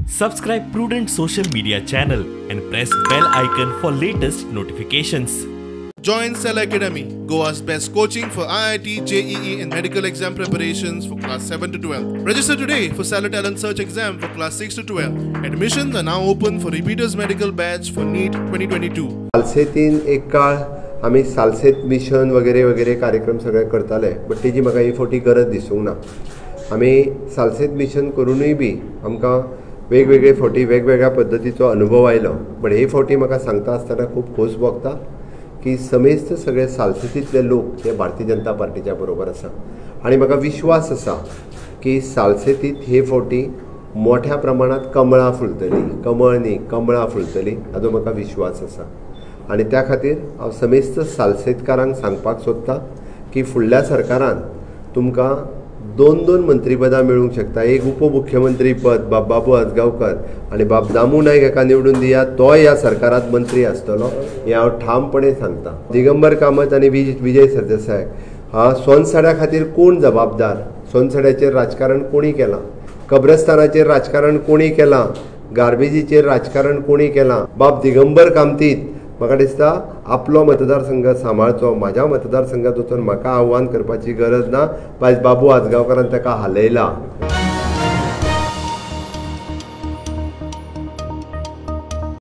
Subscribe Prudent Social Media channel and press bell icon for latest notifications. Join Cell Academy, Goa's best coaching for IIT, JEE and medical exam preparations for class 7 to 12. Register today for Cellar Talent Search exam for class 6 to 12. Admissions are now open for repeaters medical batch for NEET 2022. सालसेतीन एक काळ आमी Salcete mission वगैरे वगैरे कार्यक्रम सगळे करताले, but तेजी म्हाका ही फावटी गरज दिसूंक ना. आमी सालसेत मिशन करुनूय बी आमकां वेगवेगळे फावटी वेगवेगळ्या पद्दतीचो अनुभव आयलो, बट हे फावटी म्हाका सांगता आसतना खूब खोस भोगता की समेस्त सगळे सालसेतींतले लोक हे भारतीय जनता पार्टीच्या बरोबर आसा आनी म्हाका विश्वास आसा की सालसेतींत हे फावटी मोठ्या प्रमाणांत कमळां फुलतलीं, कमळ न्ही कमळां फुलतलीं हाजो म्हाका विश्वास आसा. आनी त्या खातीर हांव समेस्त सालसेतकारांक सांगपाक सोदतां की फुडल्या सरकारान तुमकां दोन दोन मंत्रीपदां मेळूंक शकता. एक उपमुख्यमंत्री पद बाब बाबू आजगांवकर आनी बाब दामू नायक हाका निवडून दिया, तोय ह्या सरकारांत मंत्री आसतलो हें हांव ठामपणे सांगता. दिगंबर कामत आनी विजय सरदेसाय हा सोनसड्या खातीर कोण जबाबदार? सोनसड्याचेर राजकारण कोणी केलां? कब्रस्तानाचेर राजकारण कोणी केलां? गार्बेजीचेर राजकारण कोणी केलां? बाब दिगंबर कामतीत म्हाका दिसता आपलो मतदारसंघ सांबाळचो. म्हाज्या मतदारसंघात वचून म्हाका आव्हान करपाची गरज ना. बाय बाबू आजगांवकारान ताका हालयला.